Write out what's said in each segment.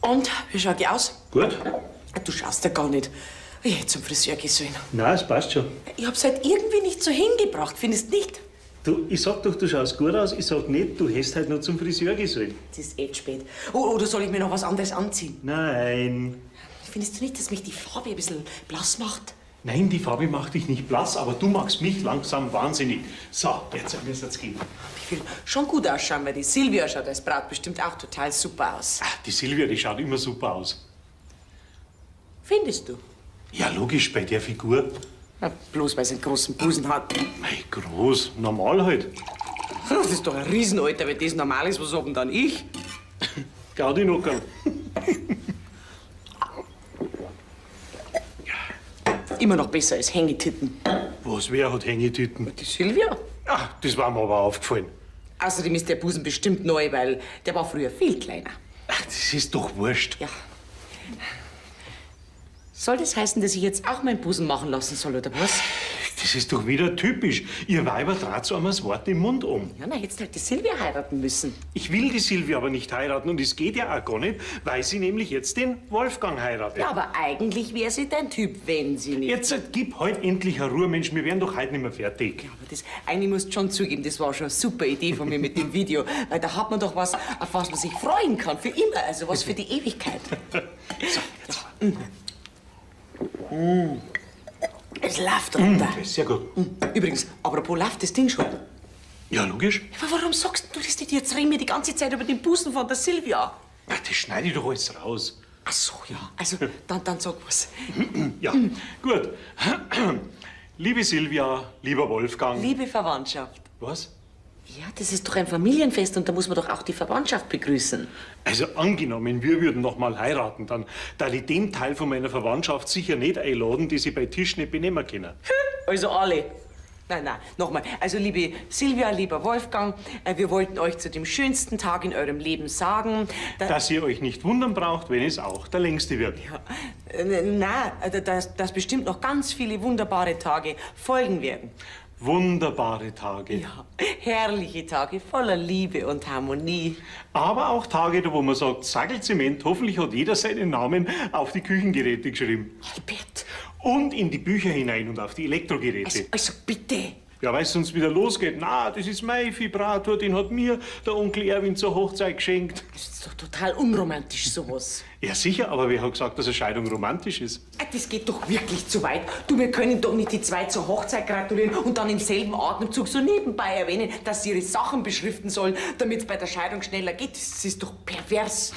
Und, wie schau ich aus? Gut? Du schaust ja gar nicht. Ich hätte zum Friseur gehen sollen. Nein, es passt schon. Ich hab's halt irgendwie nicht so hingebracht, findest nicht? Du, ich sag doch, du schaust gut aus. Ich sag nicht, du hättest halt noch zum Friseur gehen sollen. Es ist eh spät. Oh, oder soll ich mir noch was anderes anziehen? Nein. Findest du nicht, dass mich die Farbe ein bisschen blass macht? Nein, die Farbe macht dich nicht blass, aber du machst mich langsam wahnsinnig. So, jetzt müssen es gehen. Ich will schon gut ausschauen, weil die Silvia schaut als Braut bestimmt auch total super aus. Ah, die Silvia, die schaut immer super aus. Findest du? Ja, logisch, bei der Figur. Na, bloß weil sie einen großen Busen hat. Mei, groß, normal halt. Das ist doch ein Riesenalter, wenn das normal ist, was hab denn dann ich? Gaudi Nocker. Immer noch besser als Hängetitten. Was, wer hat Hängetitten? Die Silvia? Ah, das war mir aber aufgefallen. Außerdem ist der Busen bestimmt neu, weil der war früher viel kleiner. Ach, das ist doch wurscht. Ja. Soll das heißen, dass ich jetzt auch meinen Busen machen lassen soll, oder was? Das ist doch wieder typisch. Ihr Weiber trat so einmal das Wort im Mund um. Ja, na, hättest halt die Silvia heiraten müssen. Ich will die Silvia aber nicht heiraten und es geht ja auch gar nicht, weil sie nämlich jetzt den Wolfgang heiratet. Ja, aber eigentlich wäre sie dein Typ, wenn sie nicht. Jetzt gib heute endlich eine Ruhe, Mensch, wir werden doch heute nicht mehr fertig. Ja, aber das, eigentlich musst du schon zugeben, das war schon eine super Idee von mir mit dem Video. Weil da hat man doch was, auf was man sich freuen kann, für immer, also was für die Ewigkeit. So, jetzt. Es läuft runter. Das ist sehr gut. Übrigens, apropos läuft das Ding schon. Ja, logisch. Aber warum sagst du das nicht? Jetzt reden wir die ganze Zeit über den Busen von der Silvia. Ach, das schneide ich doch alles raus. Ach so, ja. Also, dann sag was. Ja, gut. Liebe Silvia, lieber Wolfgang. Liebe Verwandtschaft. Was? Ja, das ist doch ein Familienfest und da muss man doch auch die Verwandtschaft begrüßen. Also angenommen, wir würden noch mal heiraten, dann da ich den Teil von meiner Verwandtschaft sicher nicht einladen, die sie bei Tisch nicht benehmen können. Also alle. Nein, nein, nochmal. Also, liebe Silvia, lieber Wolfgang, wir wollten euch zu dem schönsten Tag in eurem Leben sagen, Dass ihr euch nicht wundern braucht, wenn es auch der längste wird. Ja, na, dass bestimmt noch ganz viele wunderbare Tage folgen werden. Wunderbare Tage. Ja, herrliche Tage voller Liebe und Harmonie. Aber auch Tage, da wo man sagt, Sackelzement, hoffentlich hat jeder seinen Namen auf die Küchengeräte geschrieben. Albert, Und in die Bücher hinein und auf die Elektrogeräte. also bitte. Ja, weil es sonst wieder losgeht. Na, das ist mein Vibrator, den hat mir der Onkel Erwin zur Hochzeit geschenkt. Das ist doch total unromantisch, sowas. Ja, sicher, aber wer hat gesagt, dass eine Scheidung romantisch ist? Das geht doch wirklich zu weit. Du, wir können doch nicht die zwei zur Hochzeit gratulieren und dann im selben Atemzug so nebenbei erwähnen, dass sie ihre Sachen beschriften sollen, damit es bei der Scheidung schneller geht. Das ist doch pervers.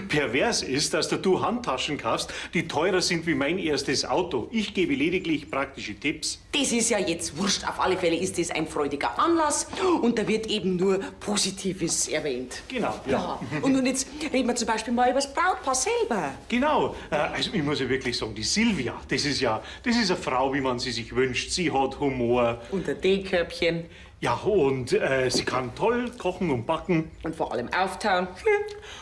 Pervers ist, dass du Handtaschen kaufst, die teurer sind wie mein erstes Auto. Ich gebe lediglich praktische Tipps. Das ist ja jetzt wurscht. Auf alle Fälle ist das ein freudiger Anlass und da wird eben nur Positives erwähnt. Genau, Ja. Und jetzt reden wir zum Beispiel mal über das Brautpaar selber. Genau. Also ich muss ja wirklich sagen, die Silvia, das ist ja, das ist eine Frau, wie man sie sich wünscht. Sie hat Humor. Und ein Teekörbchen Ja, und sie kann toll kochen und backen. und vor allem auftauen.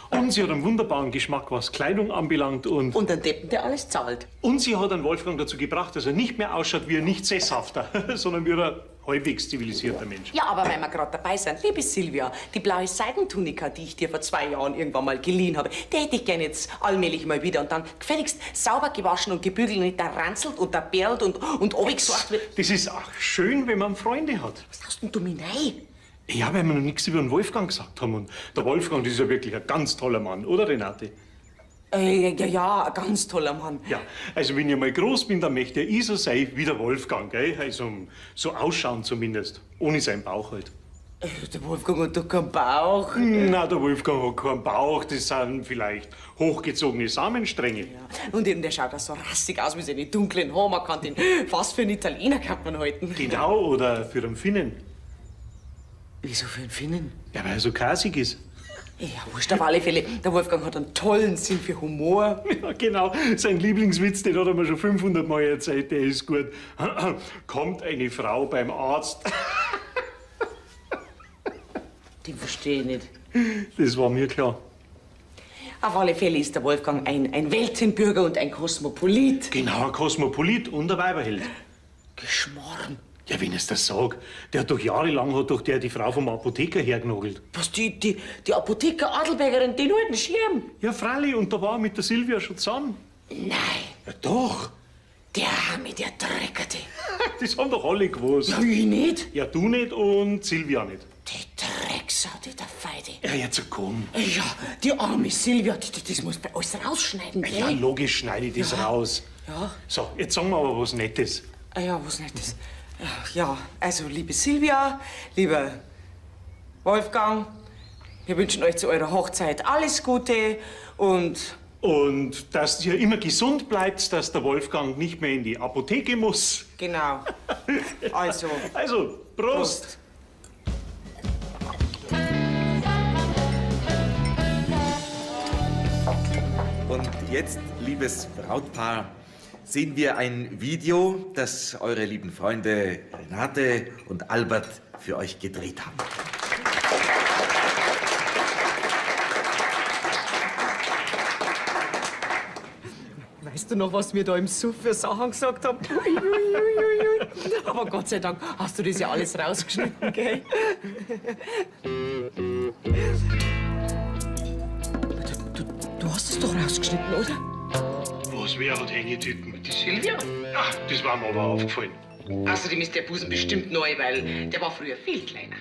Und sie hat einen wunderbaren Geschmack, was Kleidung anbelangt. Und einen Deppen, der alles zahlt. Und sie hat einen Wolfgang dazu gebracht, dass er nicht mehr ausschaut wie ein nicht sesshafter, sondern wie ein halbwegs zivilisierter Mensch. Ja, aber weil wir gerade dabei sind, liebe Silvia, die blaue Seidentunika, die ich dir vor 2 Jahren irgendwann mal geliehen habe, die hätte ich gerne jetzt allmählich mal wieder und dann gefälligst sauber gewaschen und gebügelt und nicht da ranzelt und da perlt und runtergesorgt wird. Das ist auch schön, wenn man Freunde hat. Was hast denn du mir rein? Ja, weil wir noch nichts über den Wolfgang gesagt haben. Und der Wolfgang, das ist ja wirklich ein ganz toller Mann, oder Renate? Ja, ja, ein ganz toller Mann. Ja, also wenn ich mal groß bin, dann möchte ich so sein wie der Wolfgang, gell? Also so ausschauen zumindest, ohne seinen Bauch halt. Der Wolfgang hat doch keinen Bauch. Na, der Wolfgang hat keinen Bauch, das sind vielleicht hochgezogene Samenstränge. Ja. Und eben, der schaut auch so rassig aus mit seinen dunklen Haaren. Man kann den fast für einen Italiener kann man halten. Genau, oder für einen Finnen. Wieso für einen Finnen? Ja, weil er so kasig ist. Ja, wurscht, auf alle Fälle. Der Wolfgang hat einen tollen Sinn für Humor. Ja, genau. Sein Lieblingswitz, den hat er mir schon 500 Mal erzählt, der ist gut. Kommt eine Frau beim Arzt. Den verstehe ich nicht. Das war mir klar. Auf alle Fälle ist der Wolfgang ein Weltenbürger und ein Kosmopolit. Genau, ein Kosmopolit und ein Weiberheld. Geschmarrn. Ja, wenn ich's das sag, der hat doch jahrelang hat doch der die Frau vom Apotheker hergenagelt. Was, die Apotheker Adelbergerin, den alten Schirm? Ja, freilich, und da war er mit der Silvia schon zusammen. Nein, Ja, doch. der Hami, der Dreckerte. Das haben doch alle gewusst. Ja, ich nicht. Ja, du nicht und Silvia nicht. Die Drecksau, die der Feide. Ja, jetzt komm. Ja, die arme Silvia, das musst du alles rausschneiden, gell? Ja, logisch schneide ich das raus. Ja. So, jetzt sagen wir aber was Nettes. Ah ja, was Nettes. Ja, also, liebe Silvia, lieber Wolfgang, wir wünschen euch zu eurer Hochzeit alles Gute und Und dass ihr immer gesund bleibt, dass der Wolfgang nicht mehr in die Apotheke muss. genau. Also, Also, Prost. Und jetzt, liebes Brautpaar, sehen wir ein Video, das eure lieben Freunde Renate und Albert für euch gedreht haben. Weißt du noch, was wir da im Suff für Sachen gesagt haben? Ui, ui, ui, ui, ui. Aber Gott sei Dank hast du das ja alles rausgeschnitten, gell? Du hast es doch rausgeschnitten, oder? Was, wer hat Hängetitten? Die Silvia? Ah, das war mir aber aufgefallen. Außerdem ist der Busen bestimmt neu, weil der war früher viel kleiner.